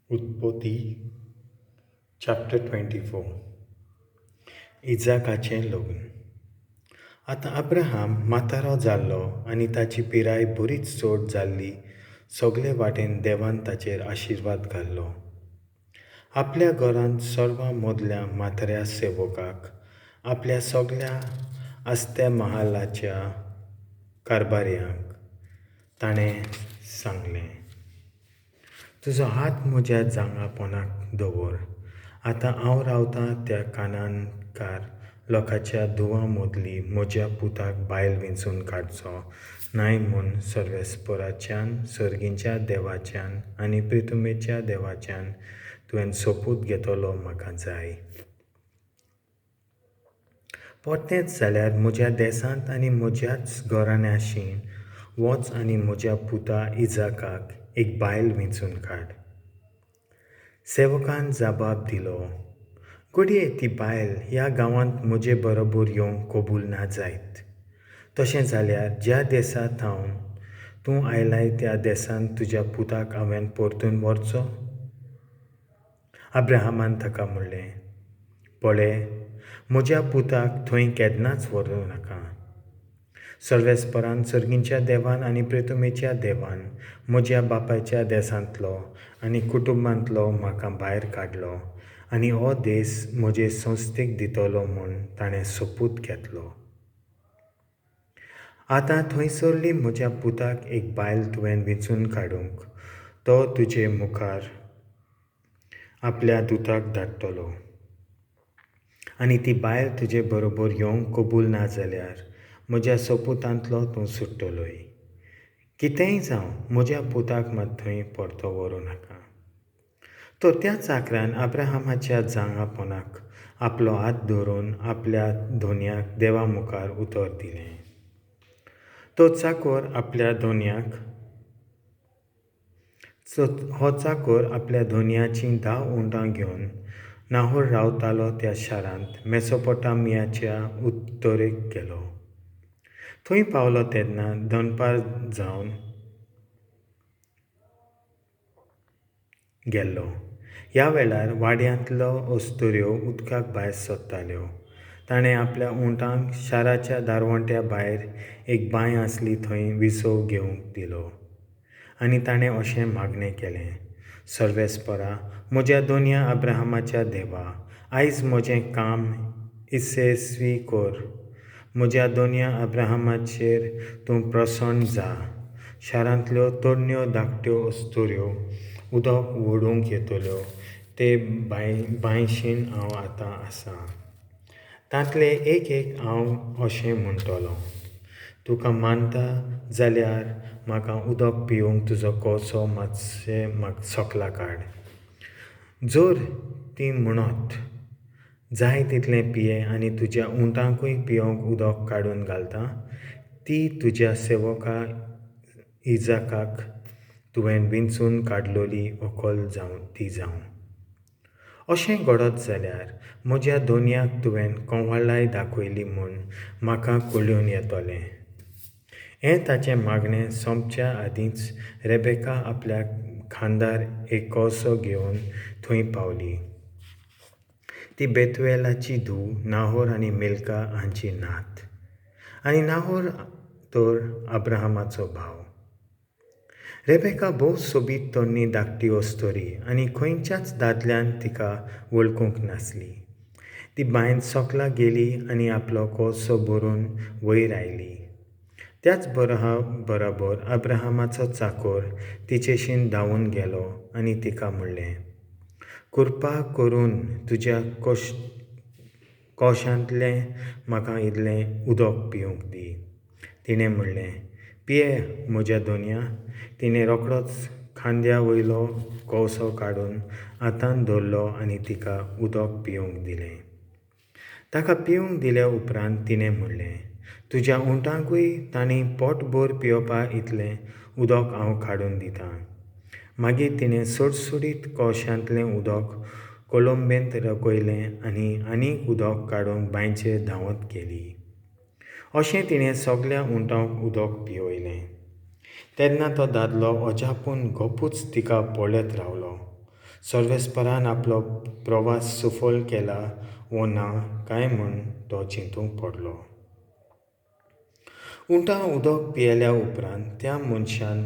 उत्पत्ती चॅप्टर 24. इजाकाचें लग्न. आतां अब्राहम म्हातारो जाल्लो आनी ताची पिराय बरीच चड जाल्ली. सगळे वाटेन देवान ताचेर आशिर्वाद घाल्लो. आपल्या घरांत सर्वां मदल्या म्हाताऱ्या सेवकाक आपल्या सगळ्या आस्त्या महालाच्या कारभार्यांक ताणें सांगलें, तुजो हात म्हज्या जांगापोनाक दवर. आतां हांव रावतां त्या कानानकार लोकांच्या धुवां मदली म्हज्या पुताक बायल वेंचून काडचो नाय म्हूण सर्वेस्पराच्यान, सर्गीच्या देवाच्यान आनी प्रितुमेच्या देवाच्यान तुवें सोपूत घेतलो म्हाका जाय. परतेंच जाल्यार म्हज्या देसांत आनी म्हज्याच घराण्याशी वच आनी म्हज्या पुता इजाकाक एक बायल वेंचून काड. सेवकान जबाब दिलो, घडये ती बायल ह्या गांवांत म्हजे बरोबर येवंक कबूल ना जायत. तशें जाल्यार ज्या देसा थावन तूं आयलाय त्या देसांत तुज्या पुताक हांवें परतून व्हरचो. अब्राहमान ताका म्हणलें, पळय, म्हज्या पुताक थंय केन्नाच व्हरूं नाका. सर्वेस्परान, सर्गीच्या देवान आनी प्रितुमेच्या देवान म्हज्या बापायच्या देसांतलो आनी कुटुंबांतलो म्हाका भायर काडलो आनी हो देस म्हजे संस्थेक दितलो म्हूण ताणें सोपूत घेतलो. आतां थंयसरली म्हज्या पुताक एक बायल तुवें वेंचून काडूंक तो तुजे मुखार आपल्या दुताक धाडटलो आनी ती बायल तुजे बरोबर येवंक कबूल ना जाल्यार म्हज्या सोपुतांतलो तूं सुट्टलोय. कितेंय जावं, म्हज्या पुताक मात थंय परतो व्हरूं नाका. तर त्या चाकरान अब्राहमाच्या जांगापोनाक आपलो हात धरून आपल्या धोन्याक देवा मुखार उतर दिलें. तो चाकोर आपल्या धोन्याक हो चाकोर आपल्या धोन्याचीं 10 उंटां घेवन नाहोर रावतालो त्या शारांत मेसोपोटामियाच्या उत्तरेक गेलो. थंय पावलो तेन्ना दनपार जावन गेल्लो. ह्या वेळार वाड्यांतलो अस्तुऱ्यो उदकाक भायर सोदताल्यो. ताणें आपल्या उंटांक शाराच्या दारवंट्या भायर एक बांय आसली थंय विसव घेवंक दिलो आनी ताणें अशें मागणें केलें, सर्वेस्परा, म्हज्या दोनया अब्राहमाच्या देवा, आयज म्हजें काम इसेस्वी कर. म्हज्या दोनया अब्राहमाचेर तूं प्रसन्न जा. शारांतल्यो तरण्यो धाकट्यो अस्तुऱ्यो उदक व्हडूंक येतल्यो ते बांयशीन हांव आतां आसा. तांतले एक एक हांव अशें म्हणटलो, तुका मानता जाल्यार म्हाका उदक पिवंक तुजो कोळसो मातशें सकला काड. जर ती म्हणत, जाय तितलें पिये आनी तुज्या उंटांकूय पिवंक उदक काडून घालता, ती तुज्या सेवका इजाकाक तुवें वेंचून काडलोली व्हंकल जावं ती जावं. अशें घडत जाल्यार म्हज्या दोनयाक तुवें कंवळाय दाखयली म्हूण म्हाका कळून येतलें. हें ताचें मागणें सोंपच्या आदींच रेबेका आपल्या खांदार एक कळसो घेवन थंय पावली. ती बेतुएलाची धूव, नाहोर आनी मिल्का हांची नात, आनी नाहोर तर अब्राहमाचो भाव. रेबेका भोव सोबीत तरणी धाकटी अस्तुरी आनी खंयच्याच दादल्यान तिका वळखूंक नासली. ती बांयंत सकला गेली आनी आपलो कळसो भरून वयर आयली. त्याच बराबर अब्राहमाचो चाकोर तिचेशीन धांवून गेलो आनी तिका म्हणलें, कृपा करून तुज्या कोशांतलें म्हाका इल्लें उदक पिवंक दी. तिणें म्हणलें, पिये म्हज्या दोनया. तिणें रोखडोच खांद्या वयलो कळसो काडून हातान धरलो आनी तिका उदक पिवंक दिलें. ताका पिवंक दिल्या उपरांत तिणें म्हणलें, तुज्या उंटांकूय तांणी पोटभर पिवपा इतलें उदक हांव काडून दितां. मागीर तिणें सुडसुडीत कोळशांतलें उदक कोलंबेंत रकयलें आनी आनीक उदक काडूंक बांयचेर धांवत गेली. अशें तिणें सगल्या उंटांक उदक पिवयलें. तेन्ना तो दादलो अजापून गपूच तिका पळयत रावलो. सर्वेस्परान आपलो प्रवास सुफळ केला वो ना काय म्हूण तो चिंतूंक पडलो. उंटां उदक पियेल्या उपरांत त्या मनशान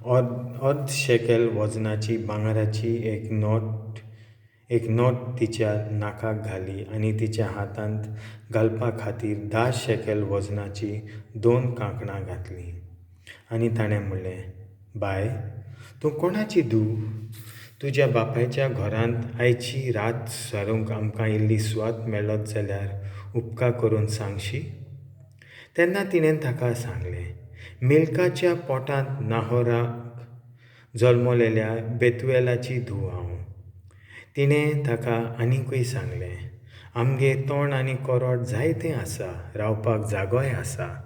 अर्द शेकेल वजनाची भांगराची एक नथ तिच्या नाकाक घाली आनी तिच्या हातांत घालपा खातीर 10 शेकेल वजनाचीं 2 कांकणां घातलीं. आनी ताणें म्हणलें, बाय, तूं कोणाची धूव? तुज्या बापायच्या घरांत आयची रात सारूंक आमकां इल्ली सुवात मेळत जाल्यार उपकार करून सांगशी? तेन्ना तिणें ताका सांगलें, मिल्काच्या पोटांत नाहोराक जल्मलेल्या बेतुएलाची धूव हांव. तिणें ताका आनीकूय सांगलें, आमगेर तण आनी करोड जायतें आसा, रावपाक जागोय आसा.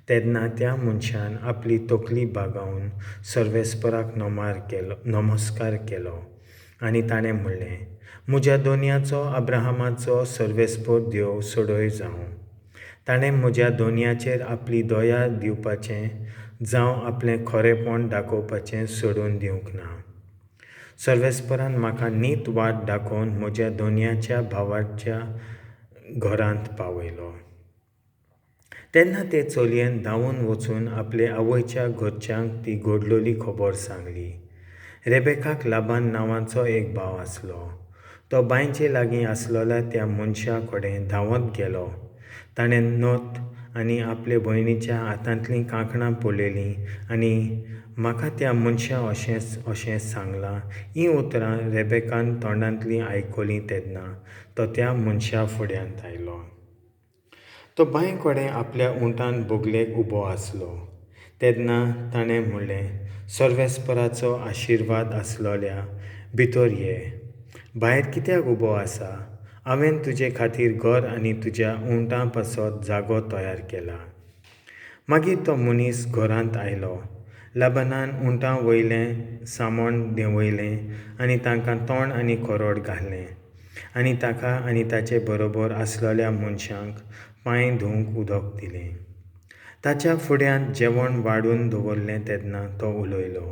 तेन्ना त्या मनशान आपली तकली बागावन सर्वेस्पराक नमस्कार केलो आनी ताणें म्हणलें, म्हज्या दोनयाचो अब्राहमाचो सर्वेस्पर देव सोडय जावं. ताणें म्हज्या दोनयाचेर आपली दया दिवपाचें जावं आपलें खरेपण दाखोवपाचें सोडून दिवंक ना. सर्वेस्परान म्हाका नीत वाट दाखोवन म्हज्या दोनयाच्या भावाच्या घरांत पावयलो. तेन्ना ते चलयेन धांवून वचून आपले आवयच्या घरच्यांक ती घडलेली खबर सांगली. रेबेकाक लाबान नांवाचो एक भाव आसलो. तो बांयचे लागीं आसलेल्या त्या मनशा कडेन धांवत गेलो. ताणें नथ आनी आपले भयणीच्या हातांतलीं कांकणां पळयलीं आनी म्हाका त्या मनशा अशें अशें सांगलां हीं उतरां रेबेकान तोंडांतलीं आयकलीं तेन्ना तो त्या मनशा फुड्यांत आयलो. तो बांय कडेन आपल्या उंटान बगलेक उबो आसलो. तेन्ना ताणें म्हणलें, सर्वेस्पराचो आशिर्वाद आसलेल्या भितर ये, भायर कित्याक उबो आसा? हांवें तुजे खातीर घर आनी तुज्या उंटां पासत जागो तयार केला. मागीर तो मनीस घरांत आयलो. लाबानान उंटां वयलें सामान देंवयलें आनी तांकां तण आनी करोड घालें आनी ताका आनी ताचे बरोबर आसलेल्या मनशांक पांय धुवंक उदक दिलें. ताच्या फुड्यांत जेवण वाडून दवरलें तेन्ना तो उलयलो,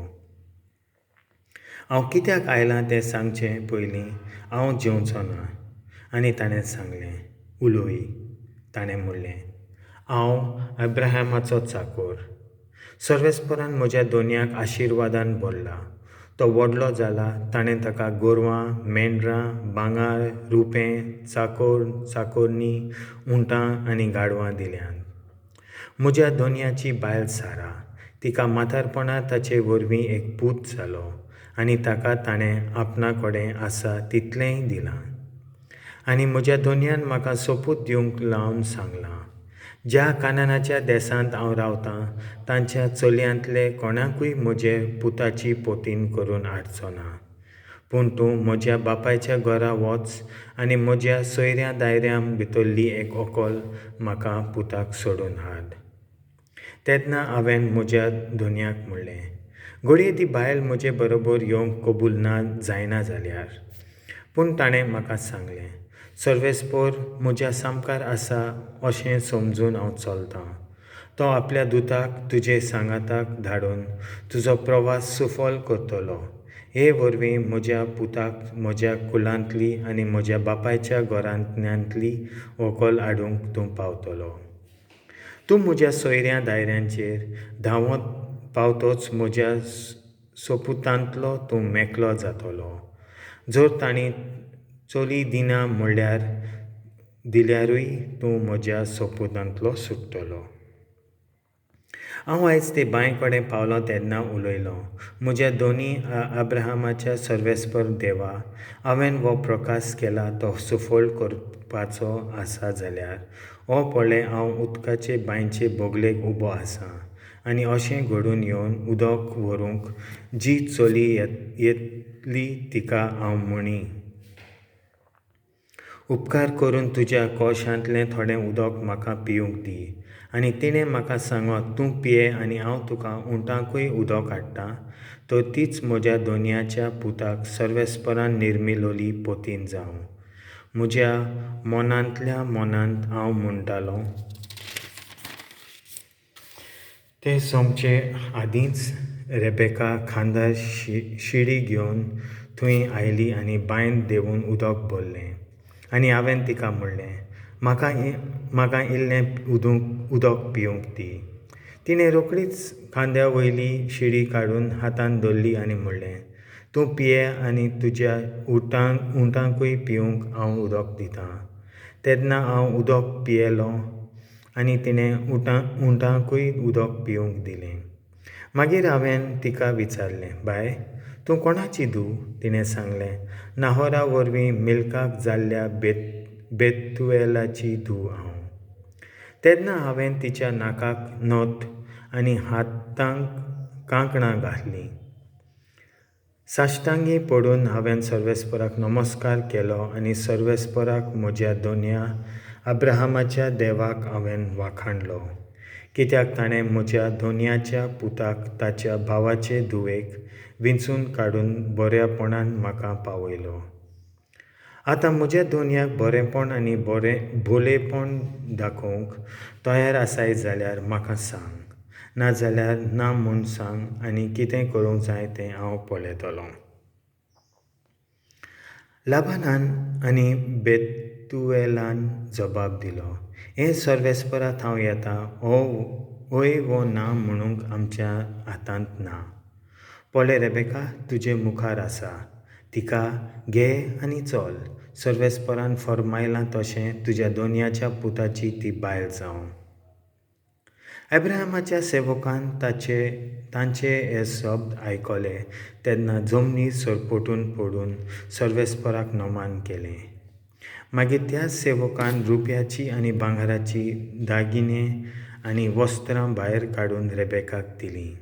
हांव कित्याक आयलां तें सांगचें पयलीं हांव जेवचो ना. आनी ताणें सांगलें, उलय. ताणें म्हणलें, हांव अब्राहमाचो चाकोर. सर्वेस्परान म्हज्या दोनयाक आशिर्वादान भरला. तो व्हडलो जाला. ताणें ताका गोरवां, मेंढरां, भांगर, रुपें, चाकोर, चाकोरनी, उंटां आनी गाडवां दिल्यांत. म्हज्या दोनयाची बायल सारा, तिका म्हातारपणार ताचे वरवीं एक पूत जालो आनी ताका ताणें आपणा कडेन आसा तितलेंय दिलां. आनी म्हज्या दोनयान म्हाका सोपूत दिवंक लावन सांगलां, ज्या कानानाच्या देसांत हांव रावतां तांच्या चलयांतले कोणाकूय म्हजे पुताची पोतीन करून हाडचो ना. पूण तूं म्हज्या बापायच्या घरा वच आनी म्हज्या सोयऱ्या दायऱ्यां भितरली एक व्हंकल म्हाका पुताक सोडून हाड. तेन्ना हांवें म्हज्या धनयाक म्हणलें, घडये ती बायल म्हजे बरोबर येवंक कबूल ना जायना जाल्यार. पूण ताणें म्हाका सांगलें, सर्वेस्पर म्हज्या सामकार आसा अशें समजून हांव चलतां. तो आपल्या दुताक तुजे सांगाताक धाडून तुजो प्रवास सुफल करतलो. हे वरवीं म्हज्या पुताक म्हज्या कुलांतली आनी म्हज्या बापायच्या घराण्यांतली व्हंकल हाडूंक तूं पावतलो. तूं म्हज्या सोयऱ्या दायऱ्यांचेर धांवत पावतोच म्हज्या सोपुतांतलो तूं मेकळो जातलो. जर तांणी चली दिना म्हणल्यार दिल्यारूय तूं म्हज्या सोपुतांतलो सुट्टलो. हांव आयज ते बांय कडेन पावलो तेन्ना उलयलो, म्हज्या दोनी अब्राहमाच्या सर्वेस्पर देवा, हांवें हो प्रकाश केला तो सुफळ करपाचो आसा जाल्यार हो पळय हांव उदकाचे बांयचे बगलेक उबो आसा आनी अशें घडून येवन उदक व्हरूंक जी चली येतली तिका हांव म्हणी, उपकार करून तुज्या कोळशांतलें थोडें उदक म्हाका पिवंक दी. आनी तिणें म्हाका सांगत, तूं पिये आनी हांव तुका उंटाकूय उदक हाडटा, तर तीच म्हज्या दोनयाच्या पुताक सर्वेस्परान निर्मिलोली पोतीन जावं. म्हज्या मनांतल्या मनांत हांव म्हणटालो, तें सोंपचे आदींच रेबेका खांदार शिडी घेवन थंय आयली आनी बांयंत देंवून उदक भरलें. आनी हांवें तिका म्हणलें, म्हाका म्हाका इल्लें उदक पिवंक दी. तिणें रोखडीच खांद्या वयली शेळी काडून हातांत धरली आनी म्हणलें, तूं पिये आनी तुज्या उंटाकूय पिवंक हांव उदक दितां. तेन्ना हांव उदक पियेलों आनी तिणें उंटाकूय उदक पिवंक दिलें. मागीर हांवें तिका विचारलें, बाय, तूं कोणाची धूव? तिणें सांगलें, नाहोरा वरवीं मिल्काक जाल्ल्या बेतुएलाची धूव हांव. तेन्ना हांवें तिच्या नाकाक नथ आनी हातांक कांकणां घातलीं. साश्टांगी पडून हांवें सर्वेस्पराक नमस्कार केलो आनी सर्वेस्पराक, म्हज्या धनया अब्राहमाच्या देवाक हांवें वाखाणलो, कित्याक ताणें म्हज्या धनयाच्या पुताक ताच्या भावाचे धुवेक विंचून काडून बऱ्यापणान म्हाका पावयलो. आतां म्हज्या धनयाक बरेंपण आनी बरें भोलेपण दाखोवंक तयार आसाय जाल्यार म्हाका सांग, नाजाल्यार ना म्हूण सांग आनी कितें करूंक जाय तें हांव पळयतलों. लाबानान आनी बेतुएलान जबाब दिलो, हें सर्वेस्परा थावन येता, हय वो ना म्हणूंक आमच्या हातांत ना. पळय, रेबेका तुजे मुखार आसा, तिका घे आनी चल. सर्वेस्परान फर्मायलां तशें तुज्या धनयाच्या पुताची ती बायल जावं. अब्राहमाच्या सेवकान तांचे हे शब्द आयकले तेन्ना जमनीर सरपटून पडून सर्वेस्पराक नमन केलें. मागीर त्या सेवकान रुप्याची आनी भांगराची दागिने आनी वस्त्रां भायर काडून रेबेकाक दिलीं.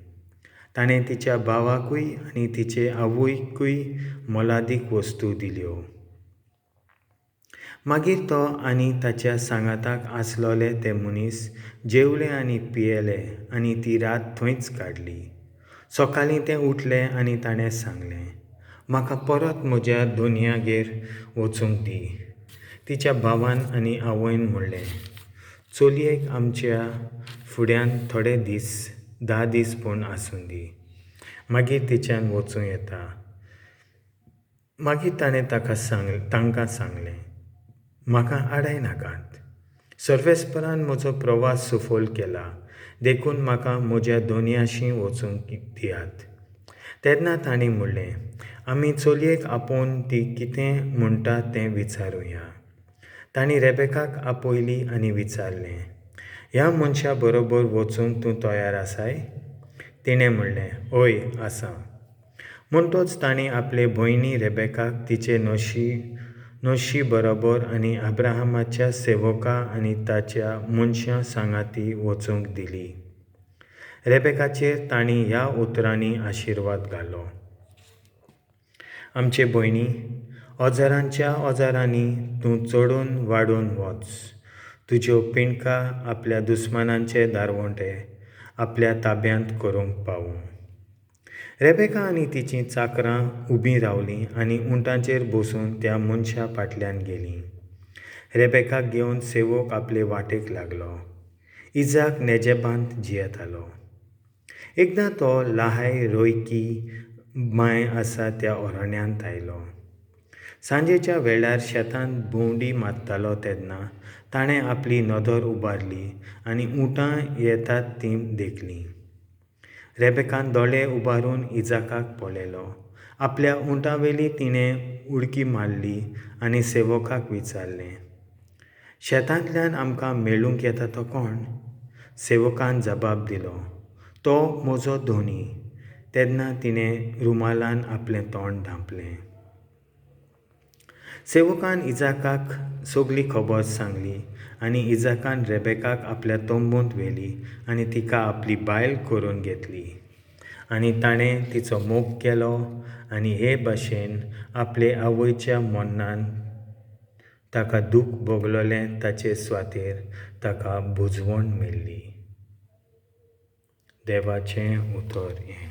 ताणें तिच्या भावाकूय आनी तिचे आवयकूय मोलादीक वस्तू दिल्यो. मागीर तो आनी ताच्या सांगाताक आसलोले ते मनीस जेवले आनी पियेले आनी ती रात थंयच काडली. सकाळीं ते उठले आनी ताणें सांगलें, म्हाका परत म्हज्या धनयागेर वचूंक दी. तिच्या भावान आनी आवयन म्हणलें, चलयेक आमच्या फुड्यान थोडे दीस, 10 दीस पूण आसूं दी, मागीर तिच्यान वचूं येता. मागीर ताणें तांकां सांगलें, म्हाका आडाय नाकात. सर्वेस्परान म्हजो प्रवास सफल केला, देखून म्हाका म्हज्या धनयाशी वचूंक दियात. तेन्ना तांणी म्हणलें, आमी चलयेक आपोवन ती कितें म्हणटा तें विचारुया. तांणी रेबेकाक आपयली आनी विचारलें, ह्या मनशा बरोबर वचूंक तूं तयार आसाय? तिणें म्हणलें, हय आसा. म्हणटच तांणी आपले भयणी रेबेकाक तिचे नशी बरोबर आनी अब्राहमाच्या सेवका आनी ताच्या मनशां सांगाती वचूंक दिली. रेबेकाचेर तांणी ह्या उतरांनी आशिर्वाद घालो, आमचे भयणी, हजारांच्या हजारांनी तूं चडून वाडून वच. तुज्यो पिंडका आपल्या दुस्मानांचे दारवंटे आपल्या ताब्यांत करूंक पावूं. रेबेका आनी तिचीं चाकरां उबीं रावलीं आनी उंटाचेर बसून त्या मनशा फाटल्यान गेलीं. रेबेकाक घेवन सेवक आपले वाटेक लागलो. इजाक नेजेबांत जियेतालो. एकदां तो लाहाय रोयकी बांय आसा त्या अरण्यांत आयलो. सांजेच्या वेळार शेतांत भोंवडी मारतालो तेन्ना ताणें आपली नदर उबारली आनी उंटां येतात तीं देखलीं. रेबेकान दोळे उबारून इजाकाक पळयलो. आपल्या उंटावेली तिणें उडकी मारली आनी सेवकाक विचारलें, शेतांतल्यान आमकां मेळूंक येता तो कोण? सेवकान जबाब दिलो, तो म्हजो धनी. तेन्ना तिणें रुमालान आपलें तोंड धांपलें. सेवकान इजाकाक सगली खबर सांगली आनी इजाकान रेबेकाक आपल्या तंबूंत व्हेली आनी तिका आपली बायल करून घेतली. आनी ताणें तिचो मोग केलो आनी हे भाशेन आपले आवयच्या मरणान ताका दूख भोगलोलें ताचे सुवातेर ताका बुजवण मेळ्ळी. देवाचें उतर हें.